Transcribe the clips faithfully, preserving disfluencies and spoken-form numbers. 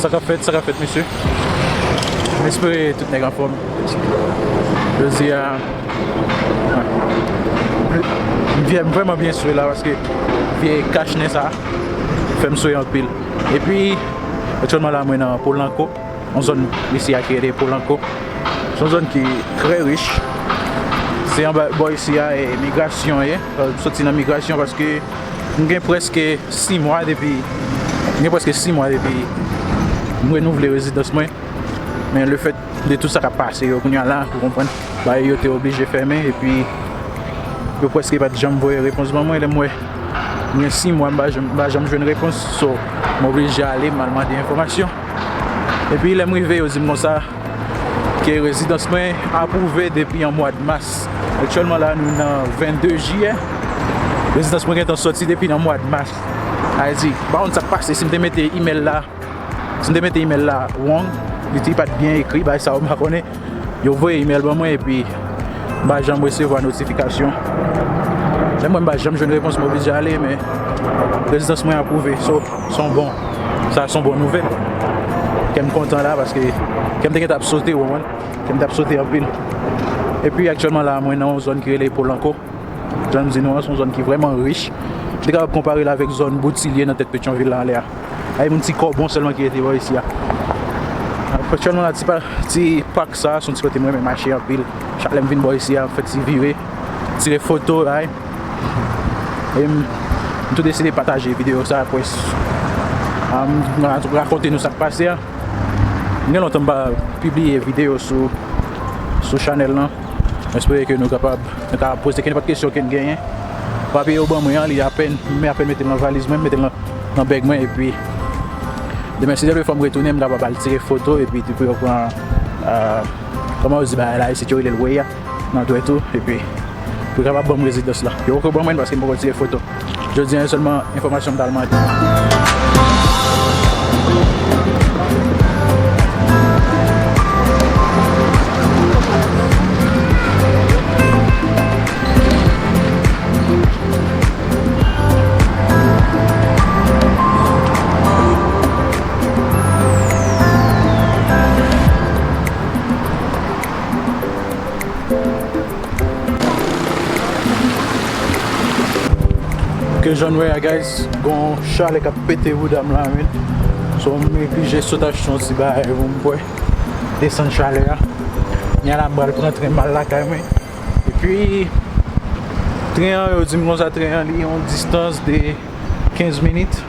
Sa k ap fèt, sa k ap fèt, mesye? M espere tout nèg anfòm. Jodi a, m vye-, m vrèman byen swe la paske vye kach nen sa fè m swe anpil. Epi, aktyèlman la, mwen nan Polanco, yon zòn isi a ki rele Polanco. Se yon zòn ki trè rich. Se anba bò isi a, e, migrasyon ye. M soti nan migrasyon paske m gen prèske sis mwa depi, m gen prèske sis mwa depi m renouvle rezidans mwen. Men lefèt de tout sa k ap pase yo kounye a la, ou konprann, bagay yo te oblije fèmen, epi yo prèske pa t janm voye repons ban mwen. Lè m wè m gen sis mwa m pa janm, m pa janm jwenn repons, so m oblije ale, m al mande enfòmasyon. Epi lè m rive, yo di m konsa ke rezidans mwen apwouve depi an mwa mas. Aktyèlman la, nou nan vennde jiyè. Rezidans mwen gentan sòti depi nan mwa mas. Sa vle di, m pa konn sa k pase, si m te mete imèl la, si m te mete imèl la wrong, li te pa t byen ekri, bagay sa yo m pa konnen. Yo voye imèl ban mwen epi m pa janm resevwa notifikasyon. Lè m wè m pa janm jwenn repons, m oblije ale, men rezidans mwen apwouve. So, se yon bon, sa se yon bon nouvèl. Kè m kontan la paske kè m te gentan ap sote, ou konprann? Kè m t ap sote anpil. Epi aktyèlman la, mwen nan yon zòn ki rele Polanco. Jan m di nou an, se yon zòn ki vrèman rich. M te kapab konpare l avèk zòn Boutilye nan tèt Petyonvil la anlè a. Ay, moun ti kòbon sèlman ki rete bò isi a. Aktyèlman la, ti pa, ti pak sa, se yon ti kote m renmen mache anpil. Chak lè m vin bò isi a, m fè ti vire, tire foto, ay. E m, m tou deside pataje videyo sa, apre, a, m rakonte nou sa k pase a. M gen lontan m pa pibliye videyo sou, sou chanèl lan. M espere ke nou kapab, nou kapab poze kenenpòt kesyon ke n genyen. Papye yo ban mwen an, li apèn, m apèn mete l nan valiz mwen, m mete l nan, nan bèg mwen, epi demen, si Dye vle, fò m retounen, m kapab al tire foto, epi pou yo pran, euh, kòman yo di bagay la, isit yo rele l weya, nan dwèt ou, epi pou yo kapab ban m rezidans la. Yo poko ban mwen l paske m poko tire foto. Jodi a, sèlman enfòmasyon m t al mande. Ke jan nou wè a, guys, gon chalè k ap pete bouda m la, men. So, m oblije sot achte yon ti bagay pou m bwè, desann chalè a. Kounye a la, m pral pran tren m al lakay mwen. Epi, tren an, yo di m konsa, tren an, li yon distans de kenz minit.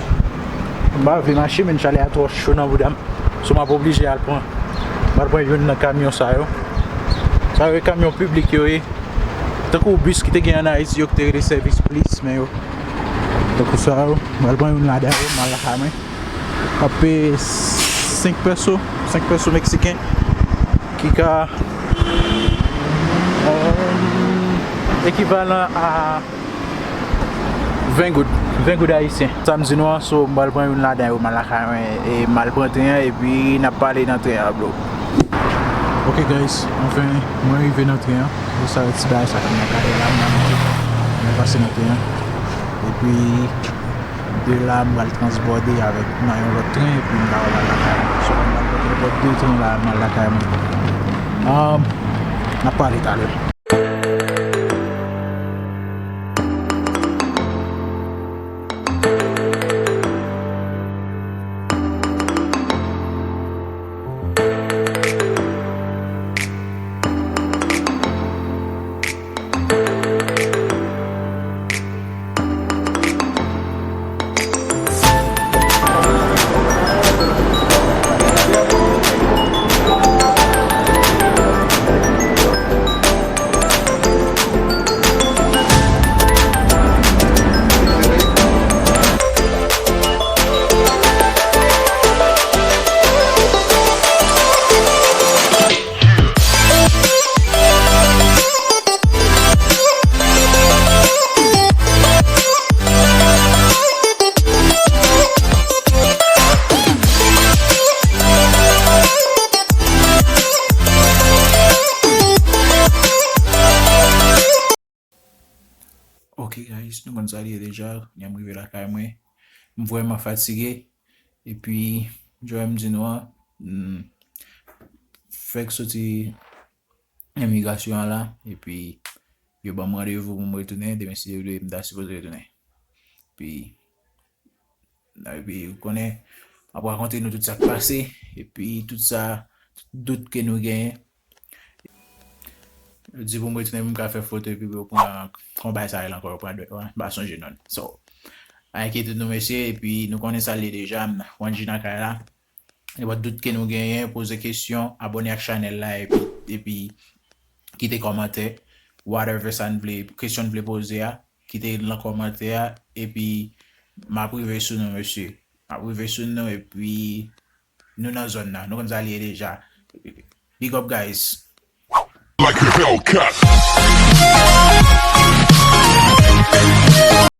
M pa vle mache, men chalè a twò cho nan bouda m. So, m ap oblije al pran, m al pran youn nan kamyon sa yo. Sa yo e kamyon piblik yo ye. Tankou bis ki te gen an Ayiti yo ki te rele sèvis plis, men yo. Tankou sa yo, m al pran youn ladan yo, m al lakay mwen. M ap peye senk peso, senk peso meksiken, ki ka, euh, ekivalan a ven goud, ven goud ayisyen. Sa m di nou an, so, m pral pran youn ladan yo, m al lakay mwen, e m al pran tren an, epi n ap pale nan tren an, bro. Ok, guys, anfen, mwen rive nan tren an. E sa, ti bagay sa ki nan kay la, m al monte. Mwen pase nan tren an. Epi, de la, m pral transbòde avèk, nan yon lòt tren, epi m pral al lakay mwen. So, m pral pran nenpòt de tren la, m al lakay mwen. Um, n ap pale talè. Ok, guys, nou konn sa l ye deja. Kounye a m rive lakay mwen. M vrèman fatige. Epi, jan m di nou an, m fèk soti imigrasyon an la, epi yo ban m randevou pou m retounen, demen si Dye vle, m ta sipoze retounen. Epi, epi, ou konnen, m ap rakonte nou tout sa k pase, epi tout sa, tout dout ke nou genyen. Yo di pou m retounen, pou m ka fè foto, epi pou yo pran, pran bay sa rele ankò, yo pran dwèt, m pa sonje non. So, pa enkyete nou, mesye, epi nou konnen sa l ye deja, Wanji nan kay la. Nenpòt dout ke nou genyen, poze kesyon, abòne ak chanèl la, epi, epi kite kòmantè, whatever sa n vle, kesyon n vle poze a, kite l nan kòmantè a, epi m ap rive sou nou, mesye. M ap rive sou nou, epi nou nan zòn nan, nou konn sa l ye deja. Big up, guys. Like a Hellcat.